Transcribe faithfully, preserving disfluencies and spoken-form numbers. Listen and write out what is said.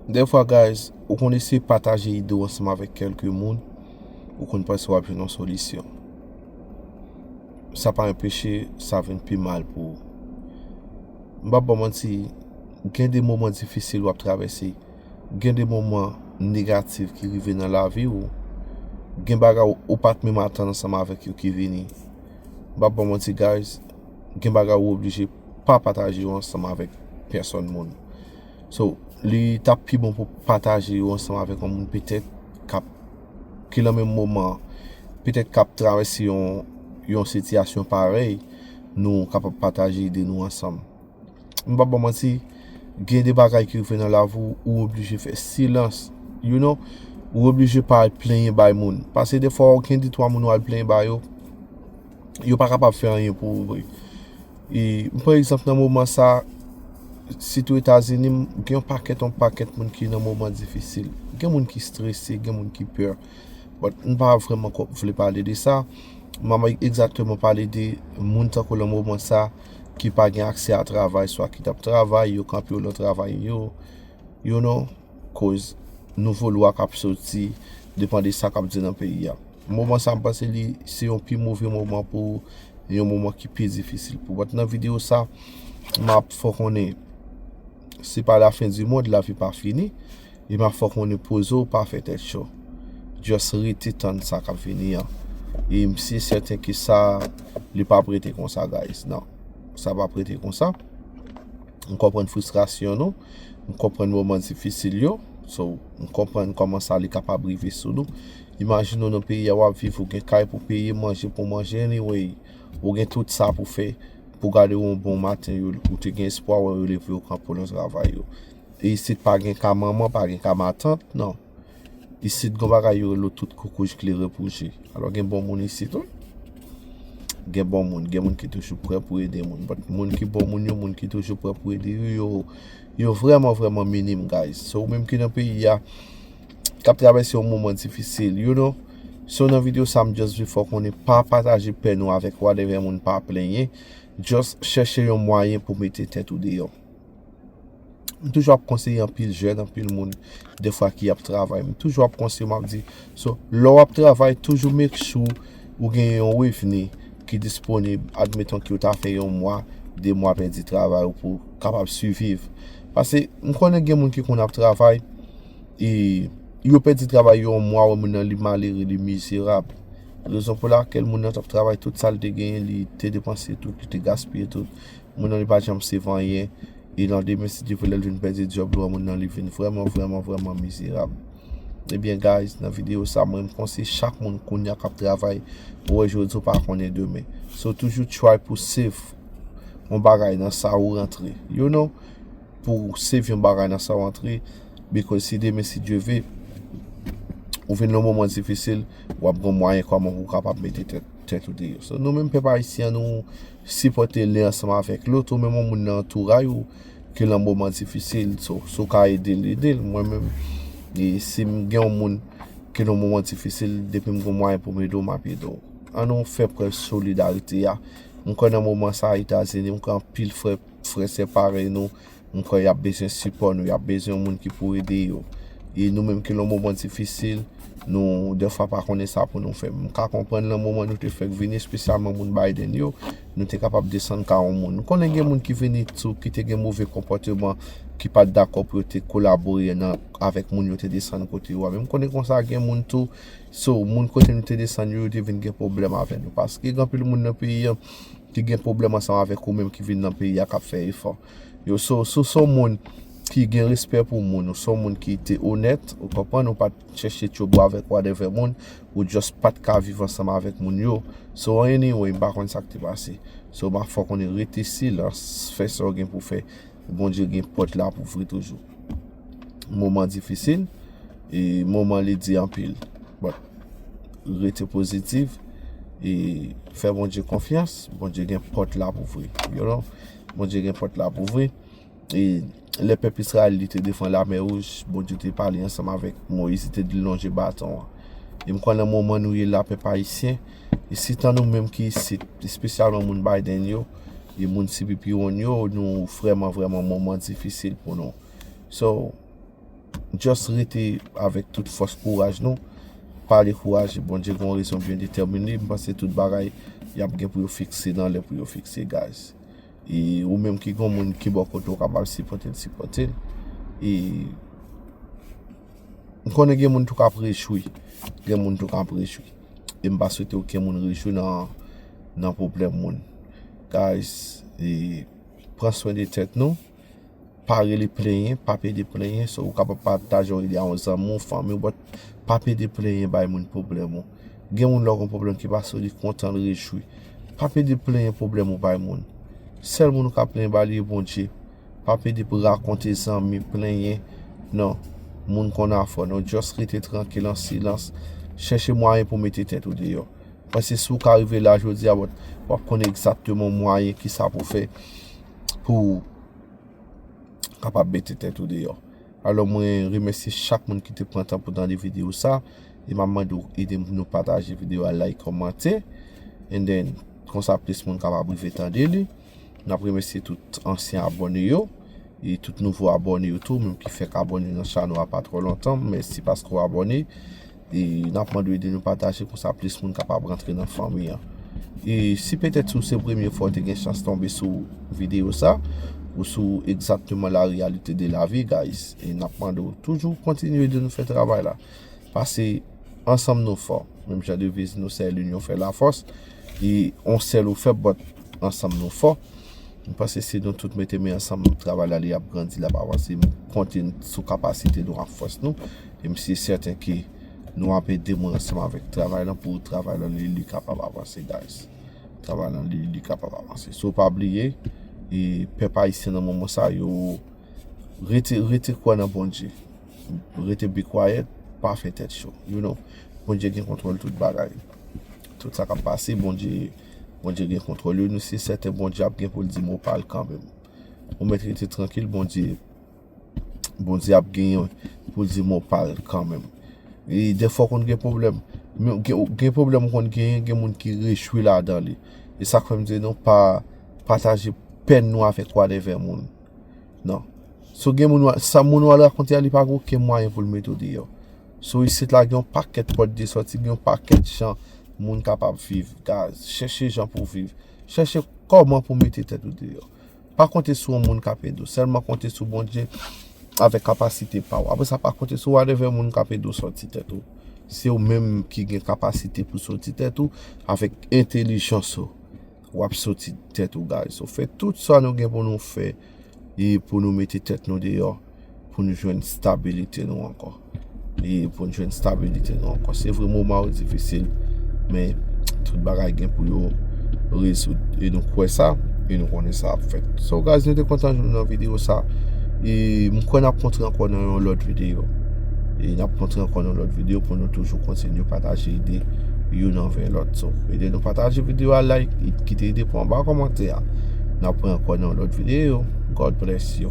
Dèfwa, guys, ou konn eseye pataje ide w ansanm avèk kèlke moun, ou konn panse w ap jwenn yon solisyon. Sa pa anpeche sa vin pi mal pou ou. M p ap ba w manti, gen de moman difisil w ap travèse, gen de moman negatif ki rive nan lavi w, gen bagay ou, ou pa t menm atann ansanm avèk yo ki vini. M p ap ba w manti, guys, gen bagay ou oblije pa pataje yo ansanm avèk pèsòn moun. So, li t ap pi bon pou pataje yo ansanm avèk yon moun petèt k ap, ki nan menm moman, petèt k ap travèse yon, yon sitiyasyon parèy, nou kapab pataje ide nou ansanm. M p ap ba w manti, gen de bagay ki rive nan lavi w, ou oblije fè silans, you know, ou oblije pa al plenyen bay moun. Paske dèfwa, gen de twa moun ou al plenyen bay yo, yo pa kapab fè anyen pou ou vre. E, m pran egzanp nan moman sa, sitou Etazini, m gen yon pakèt, yon pakèt moun ki nan moman difisil. Gen moun ki strese, gen moun ki pè. But m pa vrèman ko-, vle pale de sa. M ap egzakteman pale de moun tankou nan moman sa ki pa gen aksè a travay, swa ki t ap travay, yo kanpe yo nan travay yo, you know, koz nouvo lwa k ap soti, depann de sa k ap di nan peyi a. Moman sa, m panse li se yon pi move moman pou ou, yon moman ki pi difisil pou ou. But nan videyo sa, m ap fè w konnen se pa lafen di mond, lavi pa fini. E m ap fè w konnen poze w, pa fè tèt cho. Just rete tann sa k ap vini an. E m si sèten ke sa, li p ap rete konsa, guys. Non. Sa p ap rete konsa. M konprann fristrasyon nou. M konprann moman difisil yo. So, m konprann kòman sa li kapab rive sou nou. Imajine w nan peyi a w ap viv, ou gen kay pou peye, manje pou manje, anyway. Ou gen tout sa pou fè, pou gade w yon bon maten, yo, ou te gen espwa wè yo leve yo kanpe w nan travay yo. E isit pa gen ka manman, pa gen ka matant, non. Isit gon bagay yo rele tout koukouj klere pou je. Alò gen bon moun isit, wi. Gen bon moun, gen moun ki toujou prè pou ede moun. But moun ki bon moun yo, moun ki toujou prè pou ede yo, yo, yo vrèman, vrèman minim, guys. So, ou menm ki nan peyi a, k ap travèse yon moman difisil, you know. So, nan videyo sa, m just vle fè w konnen pa pataje pèn ou avèk whatever moun, pa plenyen. Just chèche yon mwayen pou mete tèt ou deyò. M toujou ap konseye anpil jèn, anpil moun, dèfwa ki ap travay. M toujou ap konseye, m ap di, so, lè w ap travay, toujou make sure ou gen yon revni ki disponib. Admeton ke w ta fè yon mwa, de mwa pèdi travay ou pou w kapab siviv. Paske m konnen gen moun ki konn ap travay, e yo pèdi travay yo yon mwa, wè moun nan li malere, li mizerab. Rezon pou lakèl moun nan t ap travay, tout sa l te genyen, li te depanse tout, li te gaspiye tout. Moun nan li pa janm sèvi anyen. E nan demen, si Dye vle, lè l vin pèdi djòb li, wè moun nan li vin vrèman, vrèman, vrèman mizerab. Ebyen, guys, nan videyo sa, mwen, m konseye chak moun kounye a k ap travay, ou wè jodi, ou pa konnen demen. So, toujou try pou save yon bagay nan sa ou rantre. You know? Pou save yon bagay nan sa ou rantre. Because si demen, si Dye vle, ou vin nan moman difisil, w ap gon mwayen kòman pou w kapab mete tèt, tèt ou deyò. So, nou menm pèp ayisyen, nou sipòte len ansanm avèk lòt, ou menm yon moun nan antouray ou ki nan moman difisil, so, si w ka ede l, ede l. Mwen menm, e si m gen yon moun ki nan moman difisil, depi m gon mwayen pou m ede w, m ap ede w. Ann nou fè prèv solidarite a. M kwè nan moman sa a Etazini, m kwè anpil frè, frè sè parèy nou, m kwè y ap bezwen sipò nou, y ap bezwen yon moun ki pou ede yo. E nou menm ki nan moman difisil, nou dèfwa pa konnen sa pou nou fè. M ka konprann nan moman nou te fèk vini, espesyalman moun Biden yo, nou te kapab desann ka yon moun. M konnen gen moun ki vini tou, ki te gen move konpòteman, ki pa t dakò pou yo te kolabore nan, avèk moun yo te desann kote yo a. Men m konnen konsa gen moun tou, so, moun kote nou te desann yo, yo te vin gen pwoblèm avè nou. Paske gen anpil moun nan peyi an ki gen pwoblèm ansanm avèk ou menm ki vin nan peyi a k ap fè efò. Yo, so, so, so moun ki gen respè pou moun, ou se yon moun ki te onèt, ou konprann, ou pa t chèche tchobou avèk whatever moun, ou just pa t ka viv ansanm avèk moun yo. So, anyway, m pa konn sa k te pase. So, m ap fè w konnen rete silans, fè sa w gen pou fè. Bondye gen pòt la pou ouvri toujou. Moman difisil, e moman li di anpil. But, rete pozitif, e fè Bondye konfyans, Bondye gen pòt la pou ouvri. You know? Bondye gen pòt la pou ouvri. E lè pèp Izrayèl li te devan Lamè Wouj, Bondye te pale ansanm avèk Moyiz, li te di l lonje baton an. E m kwè nan moman nou ye la, pèp ayisyen, e sitan nou menm ki isit, espesyalman moun Biden yo, e moun C P P One yo, nou vrèman, vrèman moman difisil pou nou. So, Just rete avèk tout fòs kouraj nou. Pa dekouraje. Bondye gen yon rezon byen detèmine. M panse tout bagay y ap gen pou yo fikse nan lè pou yo fikse, guys. E ou menm ki gen moun ki bò kote w kapab sipòte l, sipòte l. E m konnen gen moun tou k ap rechwi. Gen moun tou k ap rechwi. E m pa swete okenn moun rechwi nan, nan pwoblèm moun. Guys, e pran swen de tèt nou. Pa rele plenyen, pa pede plenyen. So, ou kapab pataje yon ide a yon zanmi w, fanmi w, but pa pede plenyen bay moun pwoblèm ou. Gen moun lè w gen pwoblèm ki pase w, li kontan, l rechwi. Pa pede plenyen pwoblèm ou bay moun. Sèl moun ou ka plenyen ba li e Bondye. Pa pede pou rakonte zanmi, plenyen. Non. Moun konn afè w. Non, just rete trankil an silans. Chèche mwayen pou mete tèt ou deyò. Paske si w ka rive la jodi a, w ap konnen egzakteman mwayen ki sa pou fè pou kapab mete tèt ou deyò. Alò, mwen remèsye chak moun ki te pran tan pou tande videyo sa. E m ap mande w ede nou pataje videyo a, like, kòmante. And then, konsa plis moun kapab rive tande li. N ap remèsye tout ansyen abòne yo. E tout nouvo abòne yo tou, menm ki fèk abòne nan chanèl a pa twò lontan. Mèsi paske w abòne. E n ap mande w ede nou pataje, konsa plis moun kapab rantre nan fanmi an. E si petèt si w se premye fwa w te gen chans tonbe sou videyo sa, ou sou egzakteman la réalité de la vie, guys, e n ap mande w toujou kontinye ede nou fè travay la. Paske ansanm nou fò. Menm jan deviz nou, c'est l'union fait la force. E on sèl ou fèb, but ansanm nou fò. M panse si nou tout mete men ansanm, travay la li ap grandi, l ap avanse. M konte sou kapasite nou ak fòs nou. E m si sèten ke nou ap ede moun ansanm avèk travay lan pou travay lan li, li kapab avanse, guys. Travay lan li, li kapab avanse. So pa bliye, e pèp ayisyen nan moman sa yo, rete, rete kwè nan Bondye. Rete be quiet, pa fè tèt cho. You know, Bondye gen kontwòl tout bagay. Tout sa k ap pase, Bondye, Bondye gen kontwòl yo. Nou se sèten Bondye ap gen pou l di mo pa l kanmenm. Ou mèt rete trankil, Bondye, Bondye ap genyen pou l di mo pa l kanmenm. E defwa w konn gen pwoblèm. Men gen, gen pwoblèm ou konn genyen, gen moun ki rechwi ladan li. E sa k fè m di nou pa pataje pèn nou avèk whatever moun. Non. So gen moun, sa moun w al rakonte a, li pa gen okenn mwayen pou l mete w deyò. So isit la gen yon pakèt pòt de sòti, gen yon pakèt jan moun kapab viv. Guys, chèche jan pou w viv. Chèche kòman pou mete tèt ou deyò. Pa konte sou yon moun k ap ede w. Sèlman konte sou Bondye avèk kapasite pa w. Apre sa, pa konte sou whatever moun k ap ede w sòti tèt ou. Se ou menm ki gen kapasite pou sòti tèt ou avèk entèlijans ou. W ap sòti tèt ou, guys. So, fè tout sa nou gen pou nou fè e pou nou mete tèt nou deyò, pou nou jwenn stabilite nou ankò. E pou nou jwenn stabilite nou ankò. Se vre, moman yo difisil, men tout bagay gen pou yo rezoud. E nou kwè sa, e nou konnen sa ap fèt. So, guys, nou te kontan jwenn nou nan videyo sa. E m kwè n ap kontre ankò nan yon lòt videyo. E n ap kontre ankò nan yon lòt videyo pou nou toujou kontinye pataje ide youn anvè lòt. So, ede nou pataje videyo a, like, kite ide pou anba kòmantè a. N ap wè ankò nan yon lòt videyo. God bless you.